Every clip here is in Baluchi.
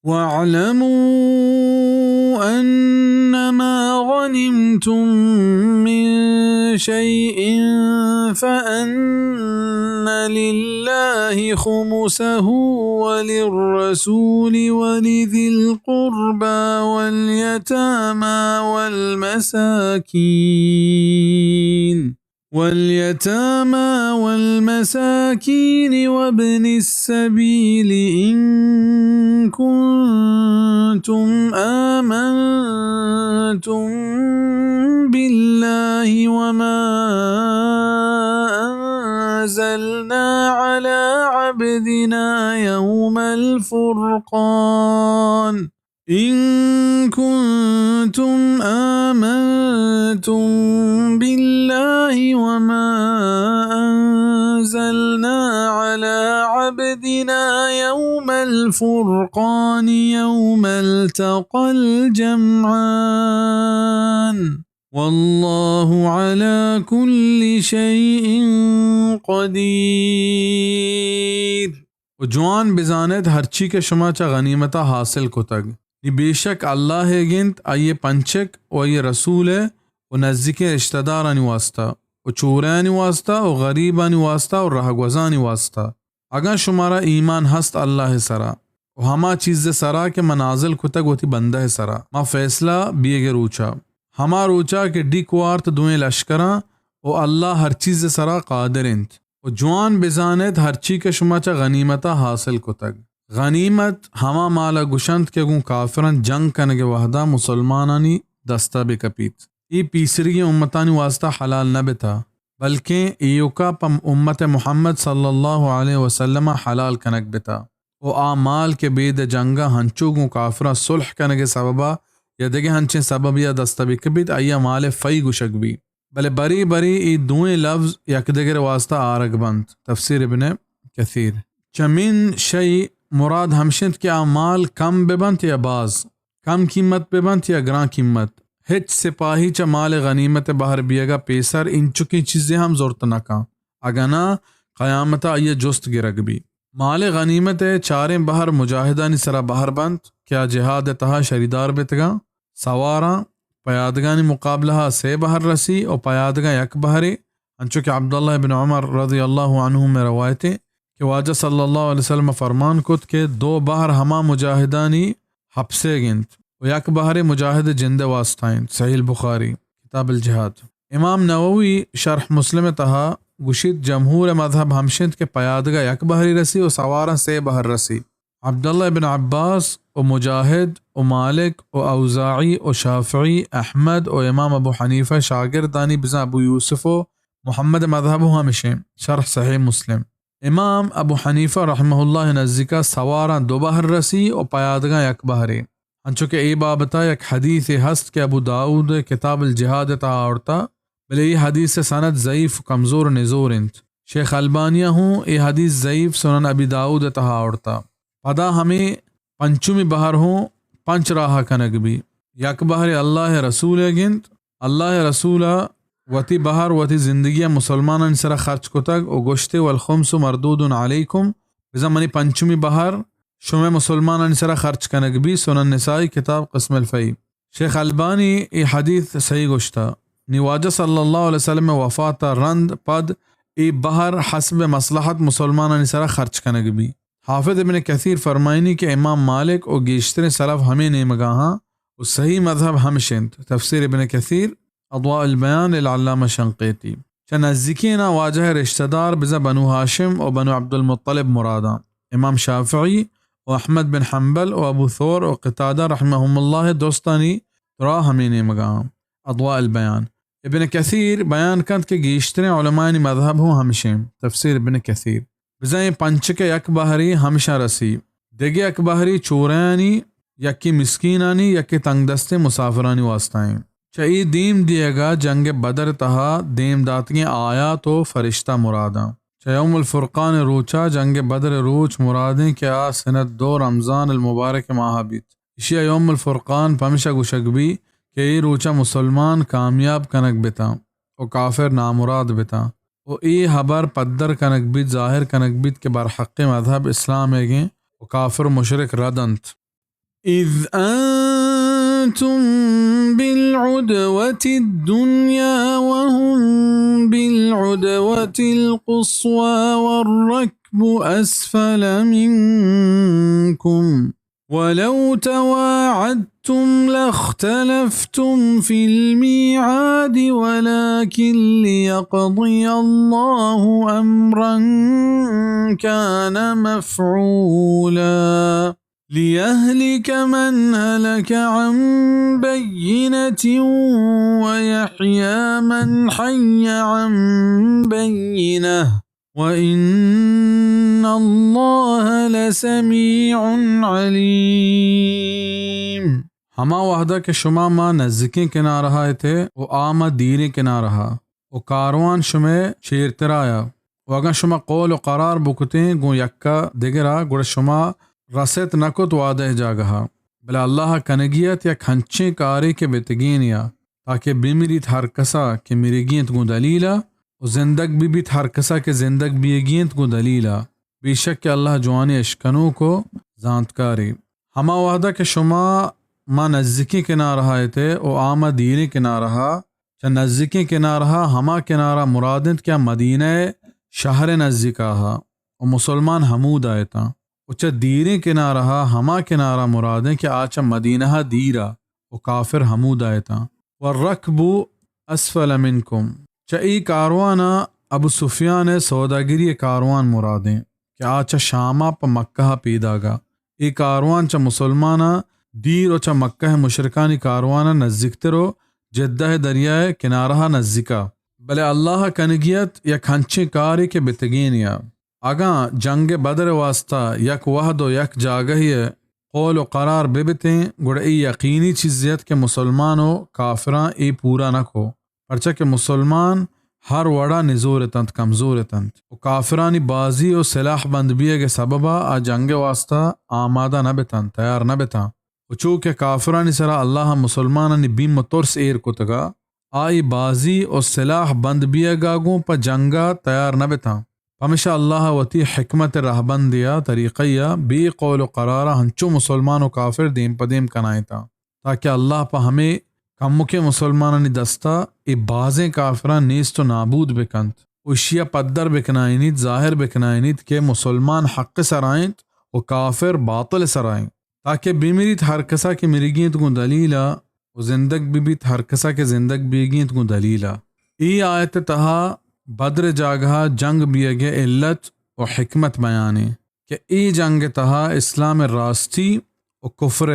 واعلموا أنما غنمتم من شيء فأن لله خمسه وللرسول ولذي القربى واليتامى والمساكين واليتامى والمساكين وابن السبيل إن كنتم آمنتم بالله وما أنزلنا على عبدنا يوم الفرقان إن كنتم آمنتم بالله وما أنزلنا على عبدنا يوم الفرقان يوم التقى الجمعان والله على كل شيء قدير. و جوان بزانت ہرچی کہ شما چہ غنیمتا حاصل کتگ، نی بے شک اللہ ئیگ انت، آئی پنچک و آئی رسول ء و نزیکیں رشتہ دارانی واسطہ و چوریانی واسطہ و غریبانی واسطہ و رہگوزانی واسطہ، اگاں شمارا ایمان ہست اللہ ء سرا و ہما چیز ء سرا کہ من نازل کتگ وتی بندہ ء سرا، ما فیصلہ بیگ ء روچا، ہما روچا کہ ڈیک وارت دوئیں لشکراں و اللہ ہر چیز ء سرا قادر انت۔ و جوان بزانت ہرچی کہ شما چہ غنیمتا حاصل کتگ۔ غنیمت ہما مال ء گوشنت کہ گوں کافراں جنگ کنگ ء وہدا مسلمانانی دستا بہ کپیت۔ اے پیسریگیں امتانی واسطہ حلال نہ بتا، بلکیں ایوکا پہ امت محمد صلی اللہ علیہ وسلم ء حلال کنگ بتا۔ و آ مال کہ بید ء جنگا ہنچو گوں کافراں صلح کنگ ء سببا یا دگہ ہنچیں سببے ء دستا بہ کپیت، آئی ء مال فی گوشگ بی۔ بلے برے برے اے دوئیں لفظ یکدگر ء واستا آرگ بنت۔ تفسیر ابن کثیر۔ چہ من شیء مراد ہمش انت کہ آ مال کم بہ بنت یا باز، کم قیمت بہ بنت یا گران قیمت، ہچ سپاہی چہ مال غنیمت ء بہر بیگا پیسر اینچکیں چیزے ہم زرت نہ کن، اگاں ناں قیامتا آئی ء جست گرگ بی۔ مال غنیمت ء چاریں بہر مجاہدانی سرا بہر بنت کہ آ جہاد ء تہا شریدار بیتگاں۔ سواراں پیادگانی مقابلہ ء سے بہر رسی و پیادگاں یک بہرے، انچو کہ عبداللہ ابن عمر رضی اللہ عنہما ء روایتے کہ واجہ صلی اللہ علیہ وسلم ء فرمان کت کہ دو بہر ہما مجاہدانی حبسیگ انت و یک بہرے مجاہد ء جند ء واسطہ انت۔ صحیح البخاری، کتاب الجہاد۔ امام نووی شرح مسلم ء تہا گوشیت، جمہور ء مذہب ہمش انت کہ پیادگا یک بہرے رسی و سواراں سے بہر رسی۔ عبداللہ ابن عباس و مجاہد و مالک و اوزاعی و شافعی، احمد و امام ابو حنیفہ شاگردانی بزاں ابو یوسف و محمد مذہب و ہمشیں۔ شرح صحیح مسلم۔ امام ابو حنیفہ رحمہ اللہ نزیکا سواراں دو بہر رسی و پیادگاں یک بہرے۔ انچو کہ اے بابتا یک حدیثے ہست کہ ابو داؤد کتاب الجہاد تہا آورتا، بلے اے حدیث سند ضعیف، کمزور، نزور انت۔ شیخ البانیہ ہوں اے حدیث ضعیف سنن ابی داؤد تہا آورتا۔ پدا ہمے پنچمی بہر ہوں پنچ راہ کنگ بی۔ یک بہرے اللہ رسول گنت، اللہ رسول وتی بہر وتی زندگی مسلمانانی سرا خرچ کتگ و گوشتے، والخمس مردود علیکم، بزاں منی پنچمی بہر شمئے مسلمانانی سرا خرچ کنگ بی۔ سنن نسائی، کتاب قسم الفی۔ شیخ البانی اے حدیث صحیح گوشتا۔ نی واجہ صلی اللہ علیہ وسلم وفات رند پد اے بہر حسب مصلحت مسلمانانی سرا خرچ کنگ بی۔ حافظ ابن کثیر فرمائنی کہ امام مالک و گیشتریں سلف ہمے نیمگاہاں و صحیح مذہب ہمش انت۔ تفسیر ابن کثیر، اضواء البیان، العلامہ شنقیطی۔ چہ نزیکیناں واجہ ء رشتہ دار بزاں بنو ہاشم و بنو عبدالمطلب مراداں۔ امام شافعی و احمد بن حنبل و ابو ثور و قتادہ رحمہم اللہ ء دوستانی ترا ہمے نیمگاہاں۔ اضواء البیان۔ ابن کثیر بیان کنت کہ گیشتریں علمایانی مذہب ہوں ہمشیں۔ تفسیر ابن کثیر۔ بزاں اے پنچک ء یک بہرے ہمشاں رسی، دگہ یک بہرے چوریانی، یکے مسکینانی، یکے تنگدستیں مسافرانی واسطہ انت۔ چہ اے دیم دیگا جنگ بدر تہا دیم داتگیں آیات و فرشتہ مراداں۔ چہ یوم الفرقان روچا جنگ بدر روچ مرادیں کہ آ سنت دو رمضان المبارک ماہ بیت۔ ایشی ء یوم الفرقان پمشا گوشگ بی کہ اے روچا مسلمان کامیاب کنگ بتاں و کافر نامراد بتاں و اے ہبر پدر کنگ بیت، ظاہر کنگ بیت کہ برحقیں مذہب اسلام ایگیں و کافر و مشرک رد انت۔ إذ أنتم بالعدوة الدنيا وهم بالعدوة القصوى والركب أسفل منكم ولو تواعدتم لاختلفتم في الميعاد ولكن ليقضي الله أمرا كان مفعولا ليهلك من هلك عن بينة ويحيى من حي عن بينة وإن الله لسميع عليم۔ ہما وہدا کہ شما ما نزیکیں کنارہا اتے و آ ما دیریں کنارہا و کاروان شمئے چیرترایا و اگاں شما قول و قرار بکتیں گوں یکا دگرا، گڑا شما رست نکت وعدہ جاگہا۔ بلے اللہ کنگی ات یک ہنچیں کارے کہ بتگینیا، تاکہ بمریت ہر کسا کہ مرگی انت گوں دلیلا و زندگ ببیت ہر کسا کہ زندگ بیگی انت گوں دلیلا۔ بے شک کہ اللہ جوانیں اشکنوک و زانتکارے۔ ہما وہدا کہ شما ما نزیکیں کنارہا اتے و آ ما دیریں کنارہا، چہ نزیکیں کنارہا ہما کنارہ مراد انت کہ آ مدینہ شہر نزیکاہا و مسلمان ہمودا اتاں۔ و چہ دیریں کنارہا ہما کنارہ مراد انت کہ آ چہ مدینہ دیرا و کافر ہمودا اتاں۔ والرکب اسفل منکم، چہ اے کاروانا ابو سفیان سوداگری کاروان مراد انت کہ آ چہ شاما پہ مکہ پیداگا۔ اے کاروان چہ مسلمانا دیر و چہ مکہ مشرکانی کاروانا نزیکتر و جدہ دریائے کنارہا نزیکا۔ بلے اللہ کنگی ات یک ہنچیں کارے کہ بتگینیا۔ اگاں جنگ بدر واسطہ یک وہد و یک جاگہی قول و قرار ببتیں، گڑا اے یقینی چیزے ات کہ مسلمان و کافراں اے پورا نہ کو، پرچا کہ مسلمان ہر وڑا نزور اتنت، کمزور اتنت و کافرانی بازی و سلاح بند بیگ سببا آ جنگ واسطہ آمادہ نہ بتنت، تیار نہ بتاں۔ و چو کہ کافرانی سرا اللہ مسلمانانی بیم و ترس ایر کتگا، آئی بازی و سلاح بند بیگا گوں پہ جنگا تیار نہ بتاں۔ پمشا اللہ وتی حکمت رہبندیا طریقہ یا بے قول و قرارا ہنچو مسلمان و کافر دیم پہ دیم کنائینتاں، تاکہ اللہ پہ ہمے کمکیں مسلمانانی دستا اے بازیں کافراں نیست و نابود بکنت و اشیا پدر بکنائینیت، ظاہر بکنائینیت کہ مسلمان حق سرا انت و کافر باطل سرا انت۔ تاکہ بمریت ہر کسا کہ مرگی انت گوں دلیلا و زندگ ببیت ہر کسا کہ زندگ بیگی انت گوں دلیلا۔ اے آیت تہا بدر جاگہا جنگ بیگے علت و حکمت بیانے کہ اے جنگ تہا اسلام راستی و کفر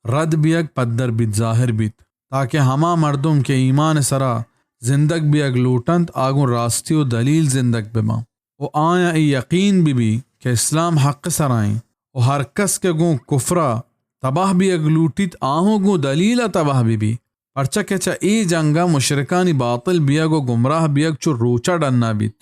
رد بیگ پدر بیت، ظاہر بیت، تاکہ ہما مردم کہ ایمان سرا زندگ بیگ لوٹنت آ گوں راستی و دلیل زندگ بباں۔ و آیاں اے یقین بہ بی کہ اسلام حق سرا ایں و ہر کس کہ گوں کفرا تباہ بیگ لوٹیت، آہوں گوں دلیلا تباہ بہ بی، پرچا کہ چہ اے جنگا مشرکانی باطل بیگ و گمراہ بیگ چو روچا ڈنا بیت۔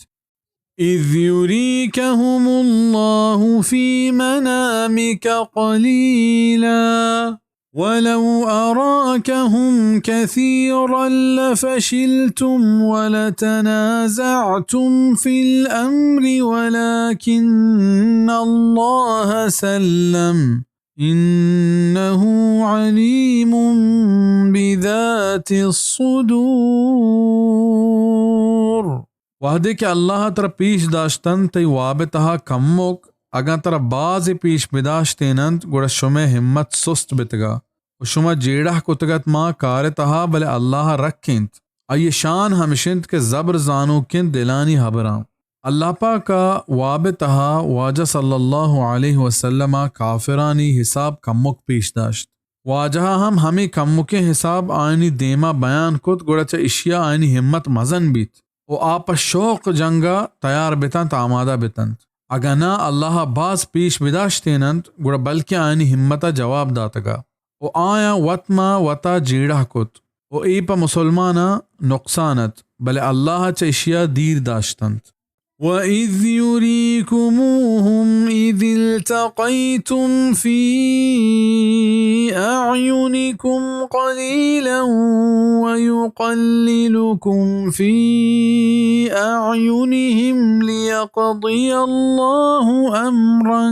إذ يريكهم الله في منامك قليلا ولو أراكهم كثيرا لفشلتم ولتنازعتم في الأمر ولكن الله سلم إنه عليم بذات الصدور۔ وہدے کہ اللہ ترا پیش داشتنت تئی واب تہا کمک، اگاں ترا بازے پیش بداشتیننت، گڑا شمئے ہمت سست بتگا و شما جیڑہ کتگت ماں کار تہا، بلے اللہ رکینت۔ آئی شان ہمش انت کہ زبر زانوک انت دلانی ہبراں۔ اللہ پاک ء واب ء تہا واجہ صلی اللہ علیہ وسلم ء کافرانی حساب کمک پیش داشت۔ واجہ ء ہم ہمے کمکیں حساب آیانی دیما بیان کت، گڑا چہ اشیا آیانی ہمت مزن بیت و آ پہ شوق جنگ ء تیار بتنت، آمادہ بتنت۔ اگاں ناں اللہ ء باز پیش بداشتیننت، گڑا بلکیں آیانی ہمت ء جواب داتگ ء و آیاں وت ماں وتا جیڑہ کت۔ و اے پہ مسلماناں نقصان ات، بلے اللہ چہ اشیا دیر داشتنت۔ وَإِذْ يُرِيكُمُوهُمْ إِذِ الْتَقَيْتُمْ فِي أَعْيُنِكُمْ قليلا ويقللكم في أعينهم ليقضي الله أمرا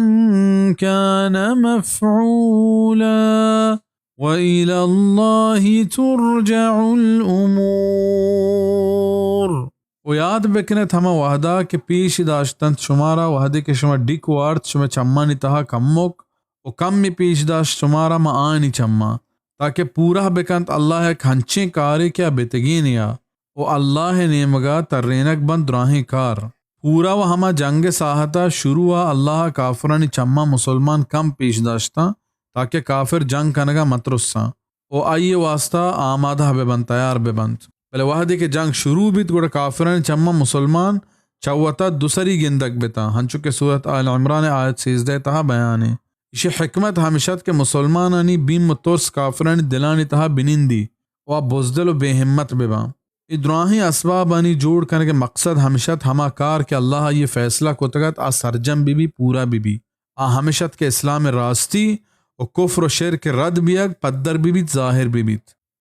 كان مفعولا وإلى الله ترجع الأمور. و یاد بکنت ہما وہدا کہ پیش داشتنت شمارا، وہدے کہ شما ڈیک وارت شما چمانی تہا کمک و کمی پیش داشت شمارا ما آنی چماں، تاکہ پورہ بکنت اللہ یک ہنچیں کارے کہ آ بتگینیا و اللہ نیمگا ترینگ بنت دراہیں کار۔ پورہ و ہما جنگ ساہتا شروعا اللہ کافرانی چماں مسلمان کم پیش داشتاں، تاکہ کافر جنگ کنگا مترساں و آئی واسطہ آمادہ بہ بنت، تیار بہ بنت۔ بلے وہدے کہ جنگ شروع بیت، گڑا کافرانی چماں مسلمان چہ وتا دوسری گندگ بتاں، ہنچو کہ سورت آل عمران آیت سیزدہ تہا بیان ایں۔ ایشی حکمت ہمش ات کہ مسلمانانی بیم و ترس کافرانی دلانی تہا بنندی و آ بزدل و بے ہمت بباں۔ اے دراہیں اسبابانی جوڑ کنگ مقصد ہمش ات ہما کار کہ اللہ آئی فیصلہ کتگ ات، آ سرجم ببی، پورا ببی۔ آ ہمش ات کہ اسلام راستی و کفر و شرک رد بیگ، پدر ببیت، ظاہر ببیت۔